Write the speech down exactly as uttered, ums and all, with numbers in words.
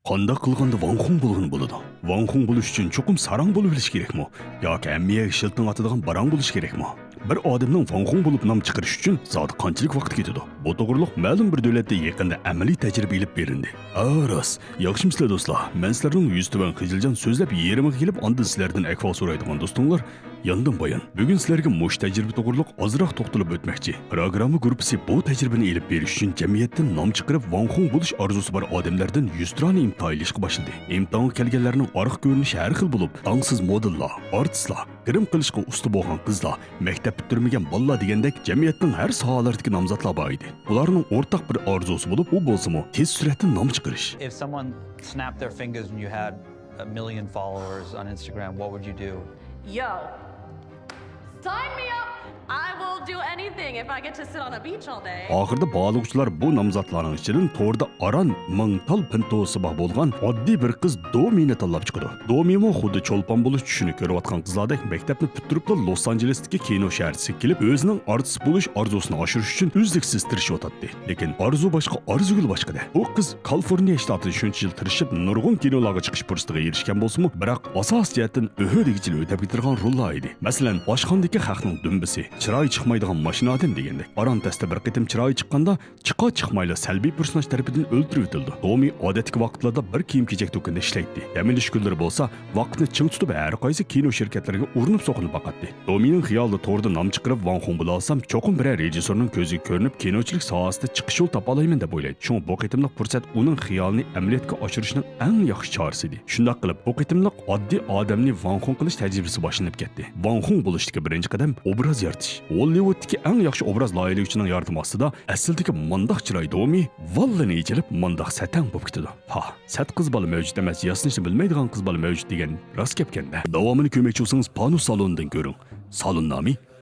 قانداق قىلغاندا ۋاڭ خۇڭ بولغىلى بولىدۇ؟ ۋاڭ خۇڭ بولۇش ئۈچۈن چوقۇم ساراڭ بولۇۋېلىش كېرەكمۇ؟ ياكى ھەممە يەرگە شىلتىڭ ئاتىدىغان باراڭ بولۇش كېرەكمۇ؟ بىر ئادەمنىڭ ۋاڭ خۇڭ بولۇپ نام چىقىرىش ئۈچۈن زادى قانچىلىك ۋاقىت كېتىدۇ؟ بۇ توغرۇلۇق مەلۇم بىر دۆلەتتە يېقىندا ئەمەلىي تەجرىبە ئېلىپ بېرىلدى. ھە راست، ياخشىمۇسىلەر دوستلار؟ مەن سىلەرنىڭ يۈزى تۆۋەن خىجىلجان سۆزلەپ يېرىمىغا كېلىپ ئاندىن سىلەردىن ئەھۋال سورايدىغان دوستۇڭلار ياندىن بايان. بۈگۈن سىلەرگە مۇشۇ تەجرىبە توغرۇلۇق ئازراق توختىلىپ ئۆتمەكچى. پىروگرامما گۇرۇپپىسى بۇ تەجرىبىنى ئېلىپ بېرىش ئۈچۈن جەمئىيەتتىن نام چىقىرىپ ۋاڭ خۇڭ بولۇش ئارزۇسى بار ئادەملەردىن يۈز دانە ئىمتىھان ئېلىشقا باشلىدى. ئىمتىھانغا كەلگەنلەرنىڭ ئارقا كۆرۈنۈشى ھەر خىل بولۇپ، داڭسىز مودېللار، ئارتىسلار، گىرىم قىلىشقا ئۇستا بولغان قىزلار، مەكتەپ پۈتتۈرمىگەن بالىلار دېگەندەك جەمئىيەتنىڭ ھەر ساھەلىرىدىكى نامزاتلار بار ئىدى. بۇلارنىڭ ئورتاق بىر ئارزۇسى بولۇپ، ئۇ بولسىمۇ تېز سۈرئەتتە نام چىقىرىش. If someone snapped their fingers and you had a million followers on Instagram, what would you do? Yo, sign me up. I will do anything if I get to sit on a beach all day. ئاخىرىدا بارلىغۇچىلار بۇ نامزاتلارنىڭ ئىچىدىن توردا ئاران مىڭ تال پىنتوسى بار بولغان ئاددىي بىر قىز دومىنى تاللاپ چىقىدۇ. دومىمۇ خۇددى چولپان بولۇش چۈشىنى كۆرۈۋاتقان قىزلاردەك مەكتەپنى پۈتتۈرۈپلا لوس ئانژېلېستىكى كىنو شەھەرچىسىگە كېلىپ، ئۆزىنىڭ ئارتىس بولۇش ئارزۇسىنى ئاشۇرۇش ئۈچۈن ئۈزلۈكسىز تىرىشىۋاتاتتى. لېكىن ئارزۇ باشقا، ئارزۇگۈل باشقىدە. بۇ قىز كالىفورنىيە شتاتىدا شۇنچە يىل تىرىشىپ، نۇرغۇن كىنولارغا چىقىش پۇرسىتىغا ئېرىشكەن بولسىمۇ، بىراق ئاساسىي جەھەتتىن ئۆھۆ دېگۈچىلا ئۆتەپ كېتىدىغان روللار ئىدى. مەسىلەن، ئاشخانىدىكى خەقنىڭ دۈمبىسى، چىرايى چىقمايدىغان ماشىنا ئادەم دېگەندەك. ئاران تەستە بىر قېتىم چىرايى چىققاندا، چىقا چىقمايلا سەلبىي پېرسوناژ تەرىپىدىن ئۆلتۈرۈۋېتىلىدۇ. دومى ئادەتتىكى ۋاقىتلاردا بىر كىيىم-كېچەك دۇكىنىدا ئىشلەيتتى. دەم ئېلىش كۈنلىرى بولسا، ۋاقىتنى چىڭ تۇتۇپ، ھەر قايسى كىنو شىركەتلىرىگە ئۇرۇنۇپ سوقۇنۇپ باقاتتى. دومىنىڭ خىيالىدا توردا نام چىقىرىپ، ۋاڭ خۇڭ بولالىسام، چوقۇم بىرەر رېژىسسورنىڭ كۆزىگە كۆرۈنۈپ، كىنوچىلىك ساھەسىدە چىقىش يول تاپالايمەن دەپ ئويلايدۇ. شۇڭا بۇ قېتىملىق پۇرسەت ئۇنىڭ خىيالىنى ئەمەلىيەتكە ئاشۇرۇشنىڭ ئەڭ ياخشى چارىسى ئىدى. شۇنداق قىلىپ، بۇ قېتىملىق ئاددىي ئادەمنى ۋاڭ خۇڭ قىلىش تەجرىبىسى باشلىنىپ كەتتى. ۋاڭ خۇڭ بولۇشتىكى بىرىنچى قەدەم ئوبراز يارىتىش. ھوللىۋۇدتىكى ئەڭ ياخشى ئوبراز لايىھىلىگۈچىنىڭ ياردىمى ئاستىدا ئەسلىدىكى مانداق چىراي دومى ۋاللىنى ئېچىلىپ، مانداق سەتەڭ بولۇپ كېتىدۇ. پاھ، سەت قىز بالا مەۋجۇت ئەمەس، ياسىنىشنى بىلمەيدىغان قىز بالا مەۋجۇت دېگەن راست گەپكەن-دە. داۋامىنى كۆرمەكچى بولسىڭىز، پانۇس سالونىدىن كۆرۈڭ. سالون نامى